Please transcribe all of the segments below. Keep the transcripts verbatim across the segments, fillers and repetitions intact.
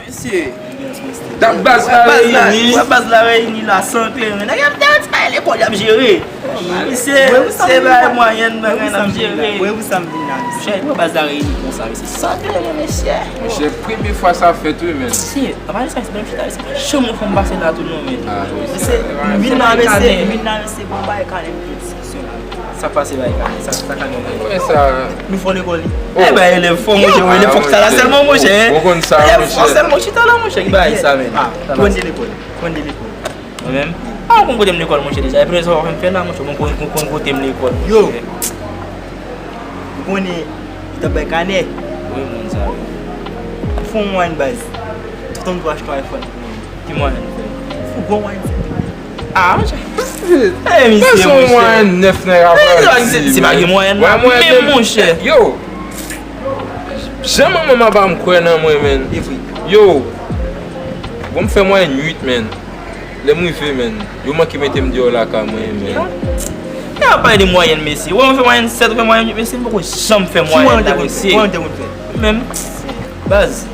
Mesye, dat baz la reyini. Wè baz la reyini la san kleren. Nèg ap dèyè ti bagay lekòl y ap jere. Misye, se bagay mwayèn bagay n ap jere. Wè pou sa m vin la, mesye. Wè baz la reyini konsa, mesye. San kleren, mesye. Mesye, premye fwa sa fèt, wi, men. Mesye, apa sa, se menm chita, se pa janm yon fanm pase la tou, non, men. Mesye, m vin la, mesye, m vin la, mesye, bon, bagay kalèm. Sa pase bay kane, sa, sa kane bay. Mwen sa. Nou fò lekòl li. E bay elèv fò monchè, elèv fò sa la sèlman monchè. Ou konn sa monchè. Elèv fò sèlman chita la monchè ki bay sa men. Konn de lekòl, konn de lekòl. Mwen menm. A ou konn kote m lekòl monchè deja. E premye sa w ap fè m fè la monchè, mwen konn konn kote m lekòl. Yo. Ou konnen li t ap bay kane. Wi moun sa. Fò mwen baz. Tout an tou achte iPhone. Ki mwayen nou fè? Fou gwo mwayen nou fè. Ah, monchè. Eh, misye, monchè. Mwayen nèf nan rapò. Se pa gen mwayen la menm, monchè. Yo. Jan manman m ap ba m kwè nan mwen, men. Yo. Bon, m fè mwayen uit, men. Lè m rive, men. Yo manke mete m deyò lakay mwen, men. E ap pale de mwayen, mesye. Wè, mwen fè mwayen sèt, ou fè mwayen uit, mesye. M poko janm fè mwayen la, mesye. Ki mwayen ou te konn fè? Menm. Baz.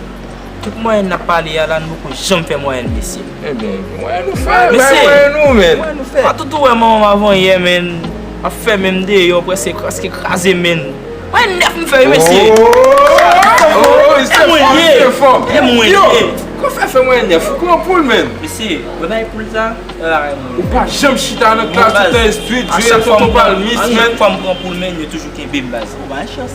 Tout mwayen n ap pale a la, nou poko janm fè mwayen, mesye. Ebyen, mwayen nou fè, bay mwayen nou, men. Mwayen nou fè. A tout ou wè manman m avan yè, men. Ap fè menm deyò, prèske, prèske kraze, men. Mwayen nèf m fè, wi, mesye. Oh, oh, oh, se fò, se fò. E mwen ye. Yo, kòman fè fè mwayen nèf? Ou pran poul, men. Mesye, mwen bay poul sa. Ou pa janm chita nan klas, tout tan estidye, tonton palmis, men. A chak fwa m pran poul, men, yo toujou kenbe m, baz.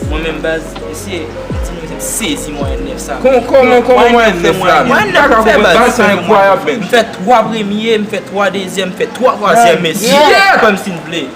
Mwen menm, baz, mesye, m di nou, m sezi mwayen nèf sa. Kòman, kòman, kòman mwayen nèf la, men? Mwayen nèf m fè, baz. Baz sa enkwayab, men. M fè twa premye, m fè twa dezyèm, m fè twa twazyèm, mesye. Kòmsi m vle.